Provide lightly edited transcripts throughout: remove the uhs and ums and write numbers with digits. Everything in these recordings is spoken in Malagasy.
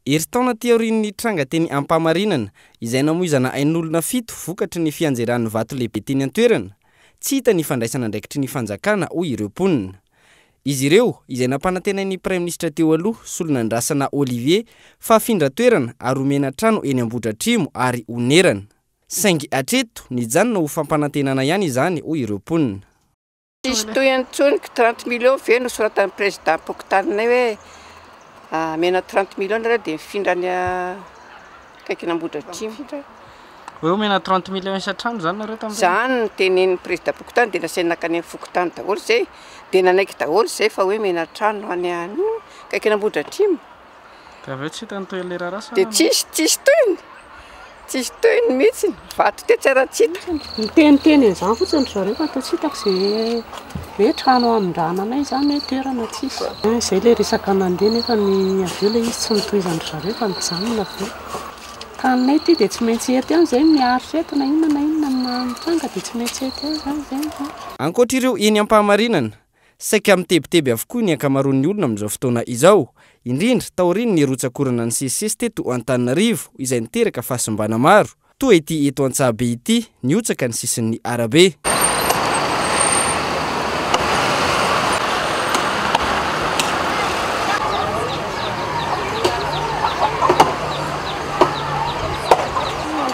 Herintaona aty aorian'ny tranga teny Ampamarinana, izay namoizana ain'olona fito vokatry ny fianjeran'ny vato lehibe teny an-toerana, tsy hita ny fandraisan'andraikitry ny fanjakana, hoy ireo mponina. Izy ireo, izay nampanantenain'ny Praiminisitra teo aloha, Solonandrasana Olivier, fa hafindra toerana ary homena trano eny Ambohidratrimo ary honerana. Saingy hatreto, nijanona ho fampanantenana ihany izany, hoy ireo mponina. Tsisy tohiny intsony ko 30 millions ve no soratan'ny président pokotaninay hoe amena 30 millions nareo dia mifindra any akaikin'Ambohidratrimo. Hoe omena 30 millions isan-trano izany nareo tamin'izay? Izany no tenenin'ny président pokontany dia nasainy nankany amin'ny fokontany daholo izay dia nanaiky daholo izay fa hoe omena trano any akaikin'Ambohidratrimo. Dia avy eo tsy hita ny tohin'ilay raharaha sa Dia tsisy, tsisy tohiny, tsisy tohiny mihitsy, vato tetsy ary tsy hita. Miteniteny an'izany fotsiny ry zareo fa toa tsy hitako izay hoe trano hamindrana anay izany hoe toerana tsisy. Izay ilay resaka nandeha nefa ny avy eo ilay izy tsy notohizan-dry zareo fa nijanona avy eo. Taninay ity dia tsy maintsy eto ihany izay miaritra eto na inona na inona mitranga dia tsy maintsy eto ihany izany izay. Ankoatra ireo eny Ampahamarinana, Saika mitebiteby avokoa ny ankamaroan'ny olona amin'izao fotoana izao, indrindra taorian'ny rotsak'orana nisesisesy teto Antananarivo izay niteraka fahasimbana maro, toa ity eto Antsahabe ity, nihotsaka ny sisin'ny arabe.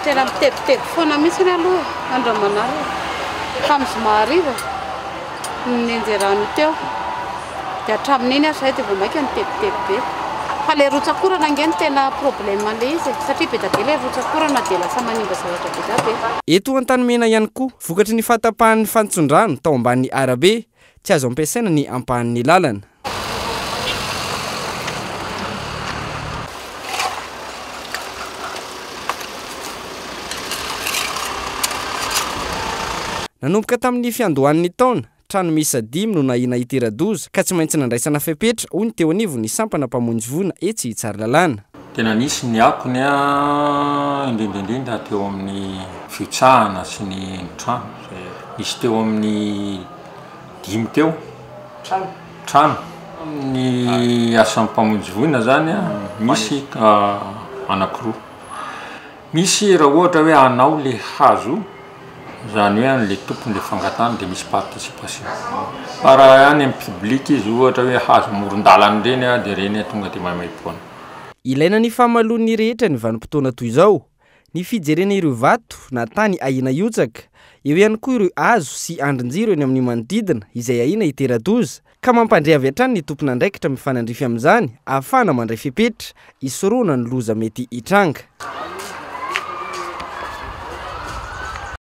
Tena mitebiteby foana mihitsy aloha andro aman'alina, hatramin'ny zoma hariva. Nianjerana teo. Dia hatramin'iny ary izahay dia vao mainka nitebiteby be. Fa ilay rotsak'orana ange no tena problème an'ilay izy e. Satria be dia be ilay rotsak'orana dia lasa manimba zavatra be dia be. Eto Antanimena ihany koa, vokatry ny fahatapahan'ny fantson-drano tao ambany arabe, tsy azo ampiasaina ny ampahan'ny lalana. Nanomboka tamin'ny fiandohan'ny taona, trano miisa dimy no nahiana hitera-doza ka tsy maintsy nandraisana fepetra, hoy ny teo anivon'ny sampana mpamonjy voina etsy Tsaralalàna. Tena nisy ny akony indrindra indrindra teo amin'ny fihotsahana sy ny trano izay nisy teo amin'ny dimy teo. Trano. Trano. Ny asan'ny mpamonjy voina zany misy anankiroa. Misy raha ohatra hoe anao le hazo, zany hoe an'le tompony le fangatahana de misy participation. Fa raha any amin'ny public izy ohatra hoe hazo amoron-dalana ireny de ireny tonga de maimaimpoana. Ilaina ny fahamaloan'ny rehetra ny vanim-potoana toy izao. Ny fijerena ireo vato na tany ahiana hihotsaka, eo ihany koa ireo hazo sy andrin-jiro eny amin'ny manodidina izay ahiana hitera-doza, ka mampandre avy hatrany ny tompon'andraikitra mifanandrify amin'izany ahafahana mandray fepetra hisorohana ny loza mety hitranga.